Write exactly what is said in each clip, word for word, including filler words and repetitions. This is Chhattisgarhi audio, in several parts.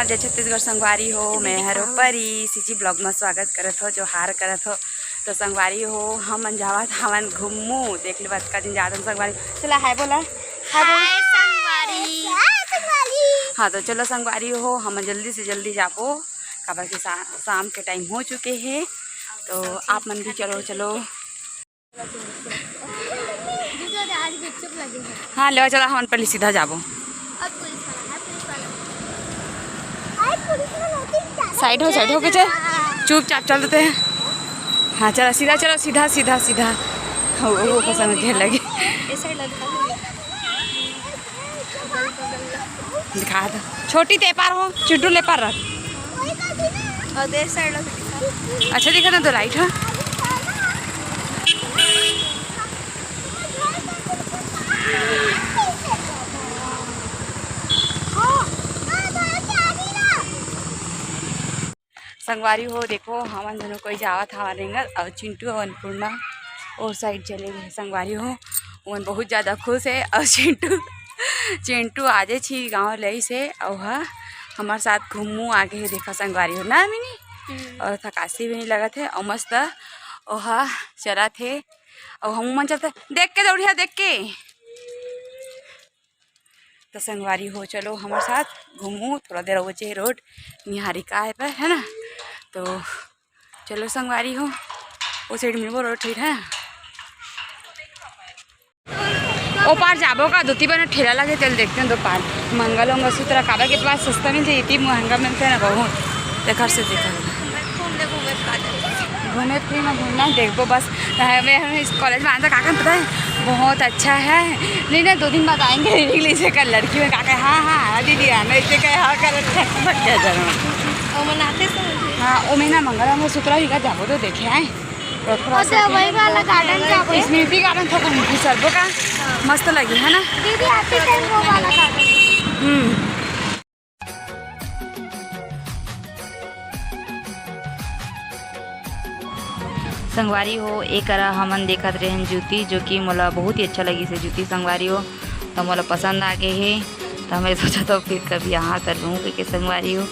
जय छत्तीसगढ़ संगवारी हो, मैं हरो परी, CG vlog में स्वागत करत हो, जोहार करत हो। तो संगवारी हो, हमन जावत हवन घूमू, देख ले, अतका दिन जात हन संगवारी। चला हाय बोला, हाय बोल। हाय संगवारी। हाँ, तो चलो संगवारी हो, हमन जल्दी से जल्दी जाबो, काबर कि शा-, शाम के टाइम हो चुके हे। तो आप मन भी चलो, चलो। हाँ, लेवा चला, हमन पहले सीधा जाबो। साइड हो, साइड हो के चल, चुपचाप चल देते हैं। हाँ, चला सीधा, चलो सीधा, सीधा, सीधा। हाँ, वो, वो पसंद घेर लगे। दिखा दो। छोटी ते पार हो, चिंटू ले पार रख। अच्छा दिखा ना तो लाइट, हाँ। संगवारी हो, देखो, हमन दोनों कोई जावत हवा रेंगत, और चिंटू और अन्नपूर्णा ओ साइड चले गए। संगवारी हो, ओमन बहुत ज़्यादा खुश है। और चिंटू, चिंटू आजे छी गाँव ले से, और हा हमारे साथ घूमू आगे है। देखा संगवारी हो ना मिनी, और थकासी भी नहीं लगत है, और मस्त ओहा चलत है, और हम मन चलते देख के दौड़िया देख के। तो संगवारी हो, चलो हमारे साथ घूमू, थोड़ा देर हो जे रोड निहारिका है पर, है ना। तो चलो संगवारी हो, वो साइड मिलबो रोड, ठीक है। ओ पार जाबो का, धोती बना ठेला लगे, चल देखते हैं दो पार। मंगल उंगल सूत्र काबर के पास सस्ता मिलते, इतनी महंगा मिलते हैं ना बहुत। देखा से देखा। घूमे फिरे में घूमना देखबो बस। हमें, हमें इस कॉलेज में आने का कारण पता है, बहुत अच्छा है। नहीं ना, दो दिन बाद आएंगे, इंग्लिश से कर लड़की में का कहे, हाँ हाँ हाँ दीदी, हाँ मैं इसे कहे हाँ कर अच्छा क्या जाना। हाँ, ओ महीना मंगल उंगल सूत्र ही का जाबो तो देखे आए। और थोड़ा अच्छा, सा वही वाला गार्डन जाबो। स्मृति गार्डन थोड़ा घुसरबो का, मस्त लगी है ना। दीदी आते टाइम वो वाला गार्डन। हम्म। संगवारी हो, ए करा हमन देखत रहेन जूती, जो कि मोला बहुत ही अच्छा लगिस हे जूती संगवारी हो, तो मोला पसंद आ गे हे, तो मैं सोचा तो फिर कभी यहाँ कर लूँ कहिके संगवारी हो।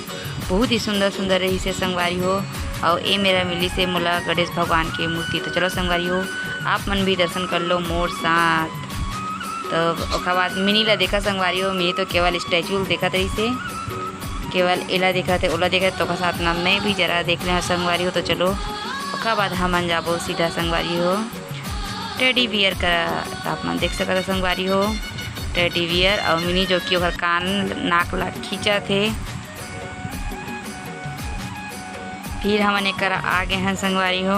बहुत ही सुंदर सुंदर रहिस हे संगवारी हो। और ए मेरा मिलिस हे मोला गणेश भगवान के मूर्ति। तो चलो संगवारी हो, आप मन भी दर्शन कर लो मोर साथ। तो ओकर बाद मिनी ला देखा संगवारी हो, मिनी तो केवल स्टैचू ल देखत रहिस हे, केवल एला देखत हे, ओला देखत हे, तो ओकर साथ ना मैं भी जरा देख ले संगवारी हो। तो चलो ओकर बाद हमन जाबो सीधा संगवारी हो टेडी बियर करा। तो आप मन देख सकत हो संगवारी हो टेडी बियर और मिनी जो कि ओकर कान नाक ला खींचत हे। फिर हमन एक करा आ गे हन संगवारी हो,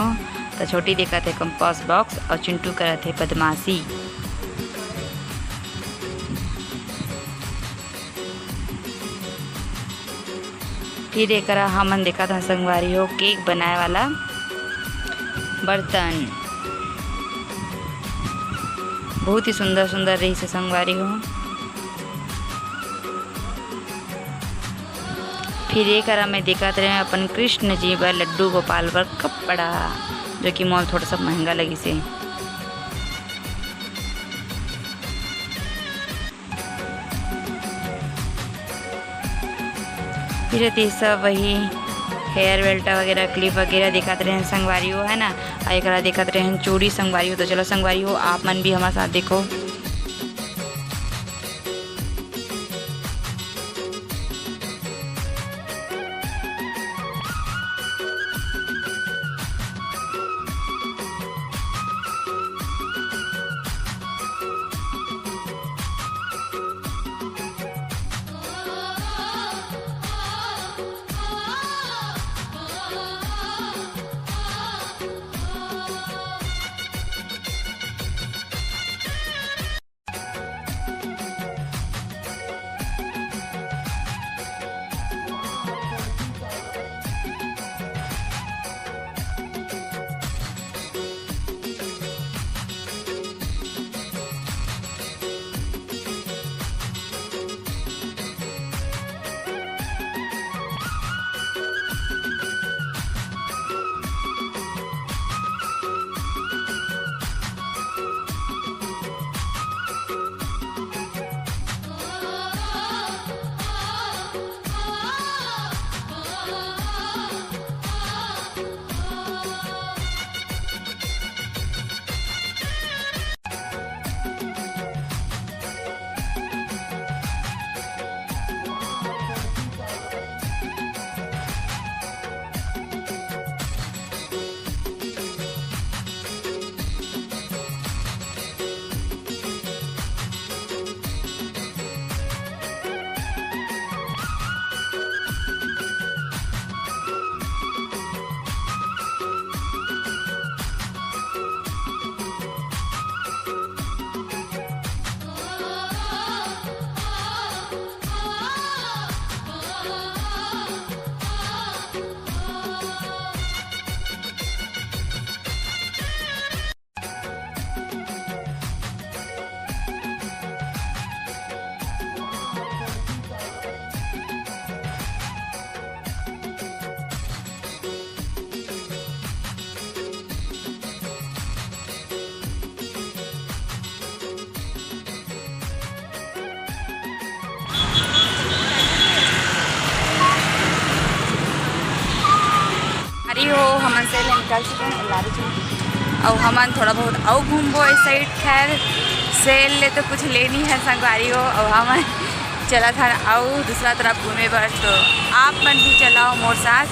तो छोटी देखत हे कंपास बॉक्स और चिंटू करत हे बदमाशी। फिर एकरा हमन देखत हन संगवारी हो केक बनाए वाला बर्तन, बहुत ही सुंदर सुंदर रहिस हे संगवारी हो। फिर एकरा में देखत रहे अपन कृष्ण जी बर लड्डू गोपाल बर कपड़ा, जो कि मोल थोड़ा सा महंगा लगिस हे। फिर एती सब वही हेयर बेल्ट वगैरह, क्लिप वगैरह दिखात रहे संगवारी हो, है ना। और एकरा दिखात रहे चूड़ी संगवारी हो। तो चलो संगवारी हो, आप मन भी हमारे साथ देखो। हो, हमन सेल ले निकल चुके हैं, लारी चुके हैं। अउ हमन थोड़ा बहुत अउ घूमबो इस साइड। खैर, सेल ले तो कुछ लेनी है संगवारी हो, अउ हमन चलत हन अउ दूसरा तरफ घूमे बर। तो आप मन भी चलाओ मोर साथ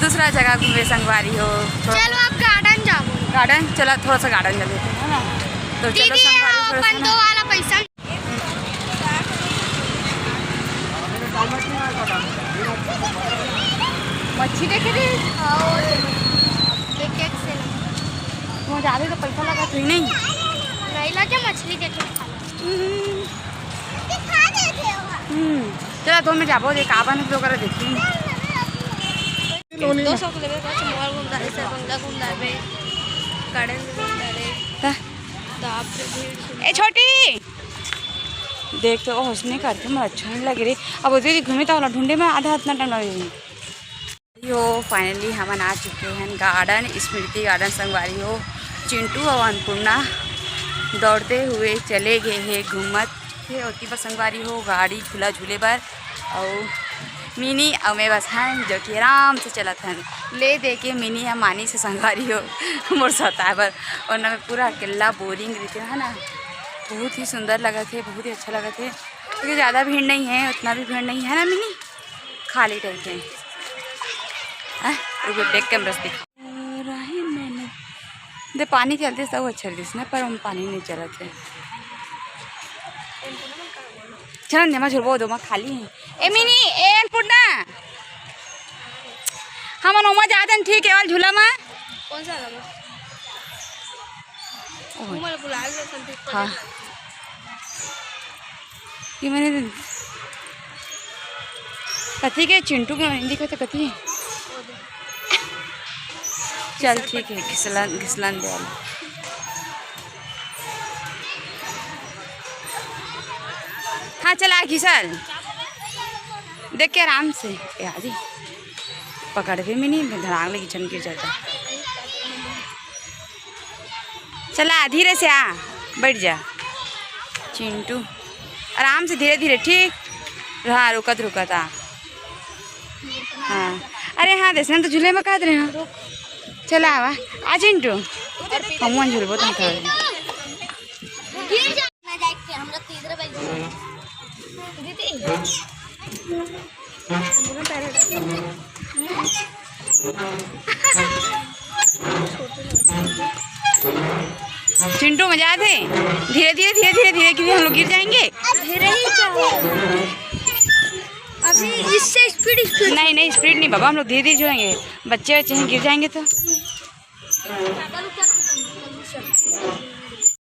दूसरा जगह घूमे संगवारी हो। थोड़ा चलो, अब गार्डन जाबो। गार्डन चला, थोड़ा सा गार्डन चल देते हैं, है ना? तो चलो दीदी, संगवारी, थोड़ा सा अपन ना दो वाला पैसा। मच्छी देखे रे। हाँ, वो देख। एक एक से। वो जादे तो पैसा लगा थी नहीं। नहीं लगे, मछली देखे खाली। हम्म। हम्म। चला तो मैं जाबो, देख आबा नहीं तो करे देखी। दो सौ के लेबे, बस मॉल घूम डाले, सर बंगला घूम डाले, गार्डन भी घूम डाले। ता? तो आप जो भीड़ सुन ए छोटी, देख तो ओह उसने करके मोला अच्छा नहीं लगे रे। अब उधर ही घूमे तो वाला ढूंढे में आधा इतना टाइम लगे। यो फाइनली हमन आ चुके हैं गार्डन, स्मृति गार्डन संगवारी हो। चिंटू और अन्नपूर्णा दौड़ते हुए चले गए हैं घूमत के ओती बर संगवारी हो, गाड़ी झूला झूले बर। अउ मिनी अउ मैं बस हन जो कि आराम से चलत हन। ले दे के मिनी ह मानी से संगवारी हो मोर सताए बर। और ना मैं पूरा अकेला बोरिंग रहिथे है ना। बहुत ही सुंदर लगत हे, बहुत ही अच्छा लगत हे, क्योंकि ज़्यादा भीड़ नहीं है, उतना भी भीड़ नहीं है ना मिनी, खाली टाइप है। हैं? रुको, देख कैमरा से दिखा। राही मैंने दे पानी चलते सब अच्छा रहिस ना, पर हम पानी नहीं चलत है। चल ने, मैं झुलबो दो, मैं खाली है। ए मिनी, ए अन्नपूर्णा, हमन ओमा जात हन, ठीक है, वाला झूला में। कौन सा वाला? ओह। वो वाला गुलाल में something हाँ। ये मैंने कथी के चिंटू के नहीं दिखा तो कथी। चल ठीक है, घिसलन, घिसलन दे वाला। हाँ, चला घिसल। देख के आराम से। ए, आ जी। पकड़ भी मिनी, धड़ांग लगी, झन गिर जाता। चला, धीरे से आ, बैठ जा। चिंटू, आराम से, धीरे धीरे, ठीक? हाँ, रुकत, रुकत आ। हाँ, अरे हाँ, देसन तो झूले में कहत रहे हैं। चला, आवा, आ चिंटू, हम झूलबो तुम थोड़ा। गिर जा। ना जाए के, हम लोग तो इधर बैठ गए। दीदी। चिंटू, मजा आते। धीरे धीरे, धीरे धीरे, धीरे, क्योंकि हम लोग गिर जाएंगे। धीरे ही चलो। अभी इससे स्पीड, स्पीड। नहीं, नहीं, स्पीड नहीं बाबा, हम लोग धीरे धीरे चलेंगे। बच्चे बच्चे हैं, गिर जाएंगे तो।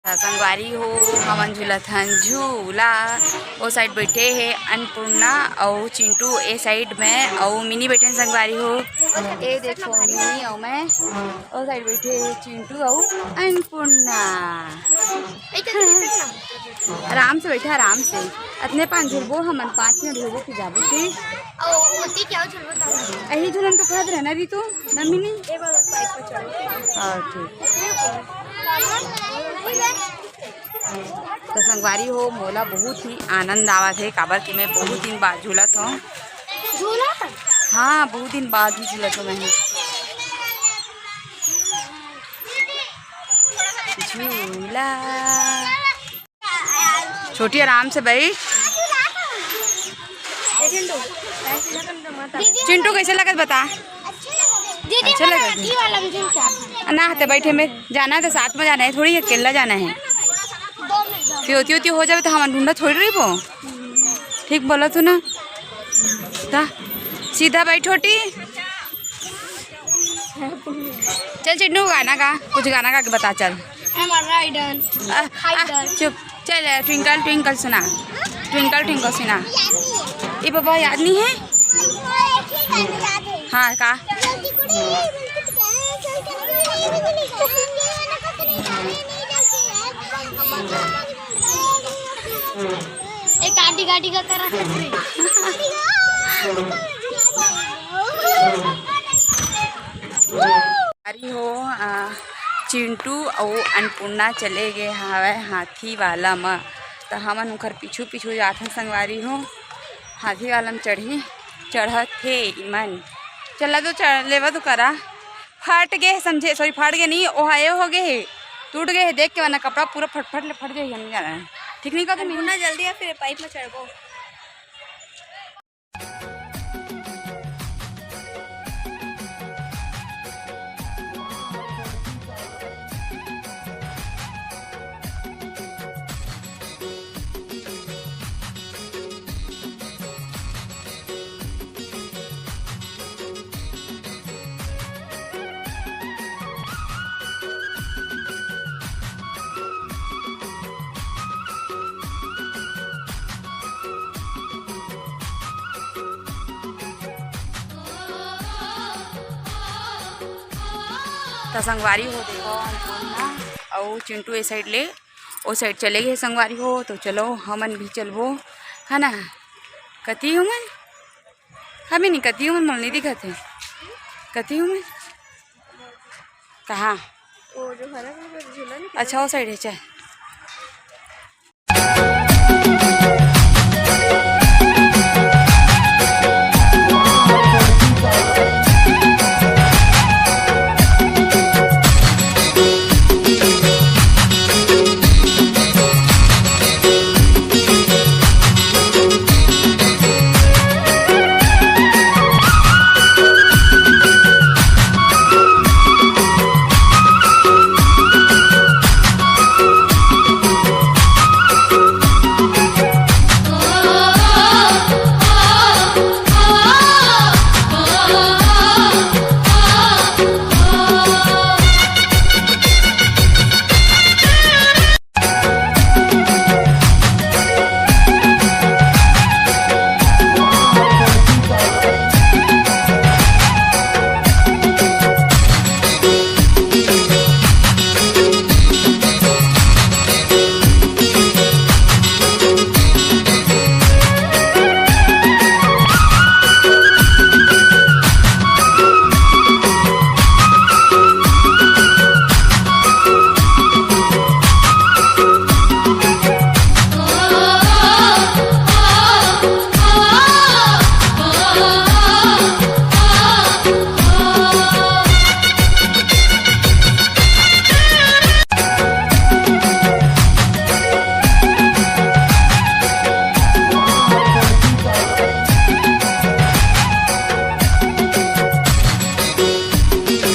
संगवारी हो, हमन झूलत हन झूला। ओ साइड बैठे हे अन्नपूर्णा अउ चिंटू ए साइड में, अउ मिनी बैठे हन संगवारी हो। ए देखो मिनी अउ मैं, ओ साइड बैठे हे चिंटू अउ अन्नपूर्णा। आराम से बैठा, आराम से। अतने पान झूलबो हमन, पाँच मिनट झूलबो, फिर जाबो, ठीक? अउ ओती क्या झूलबो तब? यही झूलन तो कहत रहे ना रितु, ना मिनी? ए बाबा, बाइक पे चढ़ो। हाँ, ठीक। तो संगवारी हो, मोला बहुत ही आनंद आवत हे, काबर कि मैं बहुत दिन बाद झूलत हूँ। झूलत? हाँ, बहुत दिन बाद ही झूलत हूँ मैं। झूला। छोटी, आराम से बैठ। चिंटू, कैसे लगत बता? दीदी, अच्छा लगा। ये वाला में झूल क्या था? ना, ते बैठे में जाना है तो साथ में जाना है, थोड़ी अकेला जाना है। फिर ओती ओती हो जावे तो हम ढूंढा थोड़ी रहिबो। ठीक बोला तू ना। ता सीधा बैठ छोटी। चल चिंटू, गाना गा, कुछ गाना गा के बता चल। I'm a rider. आ, आ, hider. चुप। चल, ट्विंकल ट्विंकल सुना, ट्विंकल ट्विंकल सुना। ये बाबा याद नहीं है? हाँ, का? एक आटी गाटी का करा। अरे हो, आ, चिंटू अउ अन्नपूर्णा चले गए हवय हाथी वाला म, त हमन ओखर पीछू पीछू जाथन संगवारी हो। हाथी वाला म चढ़ी, चढ़त हे इमन। चला तो चढ़ लेवा तो करा। फट गे हे, समझे, सॉरी, फट गे नहीं, ओहा ए हो गे हे, टूट गे हे। देख के वरना कपड़ा पूरा फट फट ले फट जाही, हम नहीं जाना है। ठीक नहीं कहत हँव मैं? ना जल्दी आ, फिर पाइप में चढ़बो। त संगवारी हो, देखो, अन्नपूर्णा अउ चिंटू ए side ले ओ side चले गे संगवारी हो। तो चलो, हमन भी चलबो, है ना? कति हूँ मैं? हमें नहीं कति हूँ मैं, मोला नहीं दिखत हे। कति हूँ मैं? कहाँ? वो जो हरा कलर का झूला नहीं, अच्छा, वो side है, चल।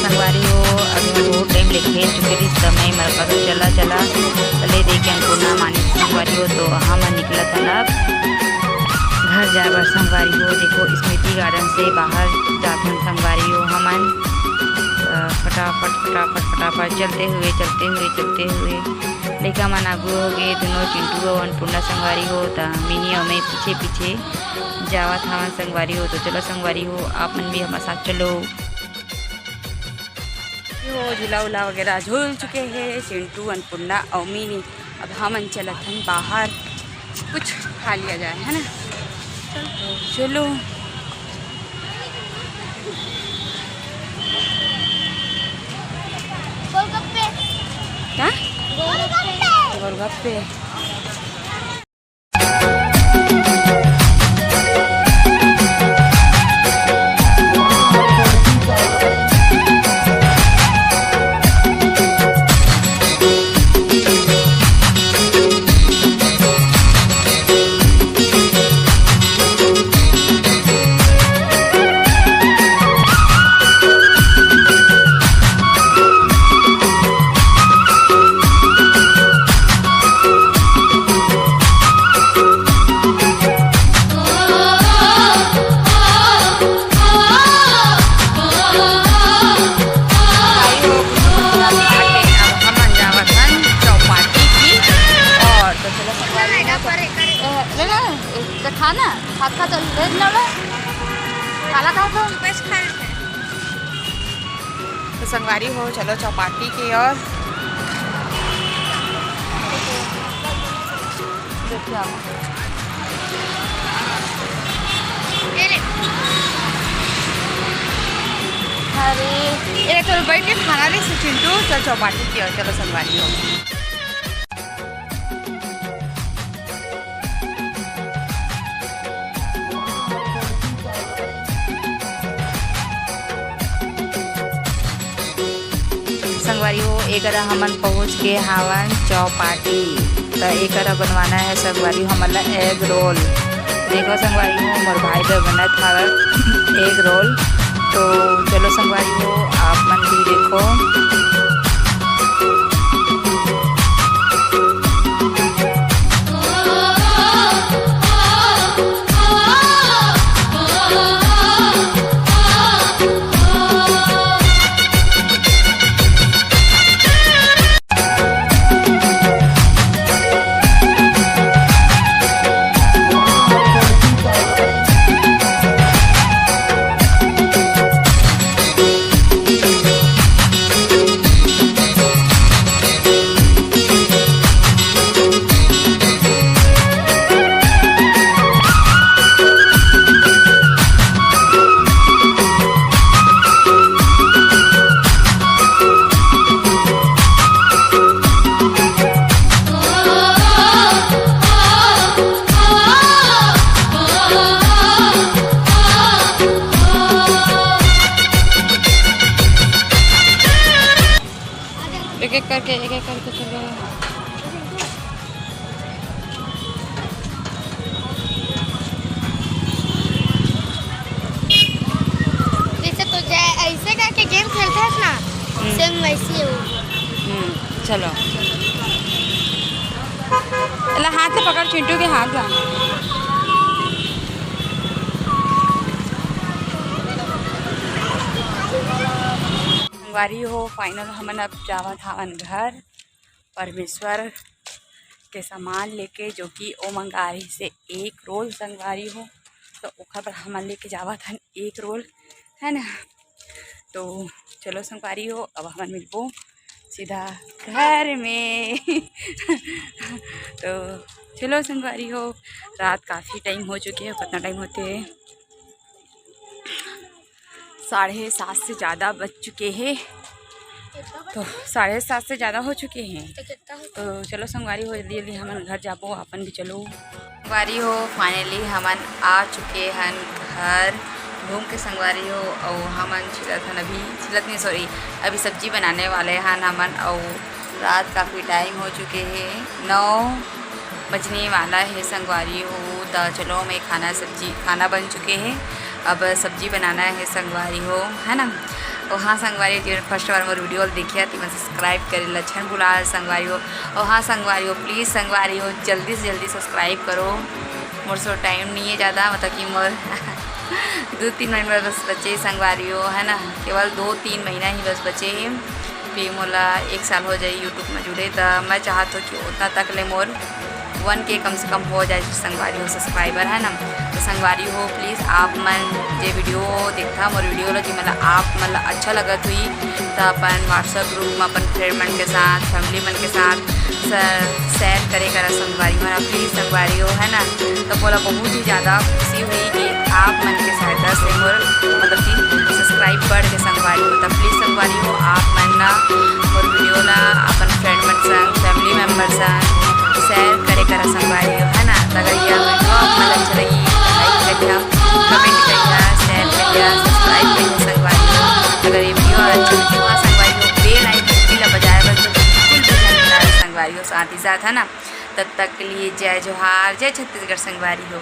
संगवारी हो, अभी मैं बहुत टाइम ले खेल चुके रहिस, त मैं मरका के चला, चला, त ले दे के अन्नपूर्णा मानिस संगवारी हो, तो हमन निकलत हन अब घर जाए बर संगवारी हो। देखो, स्मृति गार्डन से बाहर जात हन संगवारी हो हमन। अ, फटाफट, फटाफट, फटाफट चलते हुए, चलते हुए, चलते हुए लइका मन आगू हो गे, दोनों चिंटू अउ अन्नपूर्णा संगवारी हो, त मिनी अउ मैं पीछे, पीछे जावत हवन संगवारी हो। तो चलो संगवारी हो, आप मन भी हमर साथ चलो। हो झूला उला वगैरह झूल चुके हैं चिंटू, अन्नपूर्णा अउ मिनी। अब हमन चलत हन बाहर, कुछ खा लिया जाए, है ना? चलो। गोलगप्पे। क्या? गोलगप्पे। गोलगप्पे। भाई हो, अब हमन जावत हन चौपाटी की ओर। तो चलो, संगवारी हो, तो, ए, ले ना, एक तो खा ना, खात खात तो ले ना लो। काला खा तो। बस खा। तो संगवारी हो, चलो चौपाटी की ओर। देखिए आप। अरे, ये चलो बैठ के खाना ले चिंटू, चल चौपाटी की ओर, चलो संगवारी हो। संगवारी हो, एकरा हमन पहुँच के हावन चौपाटी। त एकरा बनवाना है संगवारी हो हमन ला एग रोल। देखो संगवारी हो, मोर भाई बर बनत हावय एग रोल। तो चलो संगवारी हो, आप मन भी देखो। एक एक करके, एक एक करके चलो। जैसे तो जै-, ऐसे करके गेम खेलते हैं ना, हम्म। सेम वैसे ही होगा। हम्म, चलो। एला हाथ से पकड़, चिंटू के हाथ ला। संगवारी हो, फाइनल हमन अब जावत हावन घर। परमेश्वर के सामान लेके, जो कि ओ मंगारी से एक रोल संगवारी हो, तो ओखर बर हमन लेके जावत हन एक रोल, है ना। तो चलो संगवारी हो, अब हमन मिलबो सीधा घर में। तो चलो संगवारी हो, रात काफ़ी टाइम हो चुके हे। कितना टाइम होते हे? साढ़े सात से ज़्यादा बज चुके हे। तो साढ़े सात से ज़्यादा हो चुके हे। तो चलो संगवारी हो, जल्दी जल्दी हमन घर जाबो, आपन भी चलो। संगवारी हो, finally हमन आ चुके हन घर घूम के संगवारी हो। अउ हमन छिलत हन अभी, छिलत नहीं, sorry, अभी सब्जी बनाने वाले हन हमन। अउ रात काफ़ी टाइम हो चुके हे, नौ बजने वाला हे संगवारी हो। त चलो, मैं खाना सब्जी, खाना बन चुके हे, अब सब्जी बनाना हे संगवारी हो, है ना। अउ हाँ संगवारी हो, जेमन first बार मोर video ल देखिया, तेमन subscribe करे ला झन भुला संगवारी हो। अउ हाँ संगवारी हो, please संगवारी हो, जल्दी से जल्दी subscribe करो। मोर सो टाइम नहीं है ज़्यादा, मतलब कि मोर दो तीन महीना बस बचे संगवारी हो, है ना, केवल दो तीन महीना ही बस बचे हे। फिर मोला एक साल हो जाई YouTube में जुड़े, त मैं चाहत हो कि उतना तक ले मोर one K कम से कम हो जाए संगवारी हो subscriber, है ना। तो संगवारी हो, please आप मन जे video देखथा मोर video ला, जी मतलब आप मन ला अच्छा लगत हुई, त अपन WhatsApp group में अपन friend मन के साथ, family मन के साथ share करे करा संगवारी हो ना, please संगवारी हो, है ना। तो मोला बहुत ही ज़्यादा खुशी हुई कि आप मन के सहायता से मोर मतलब कि subscribe बढ़ के संगवारी हो। त please संगवारी हो, आप मन ना मोर video ला अपन friend मन संग, family member संग share करे करा संगवारी हो, है ना। त अगर ये video आप मन अच्छा लगी, like करिहा, comment करिहा, share करिहा, subscribe करिहा संगवारी हो। अगर ये video अच्छा लगी हो संगवारी हो, bell icon ला बजाए बर तो बिल्कुल भी झन भुलाए संगवारी हो, साथ ही साथ, है ना। तब तक के लिए जय जोहार, जय छत्तीसगढ़ संगवारी हो।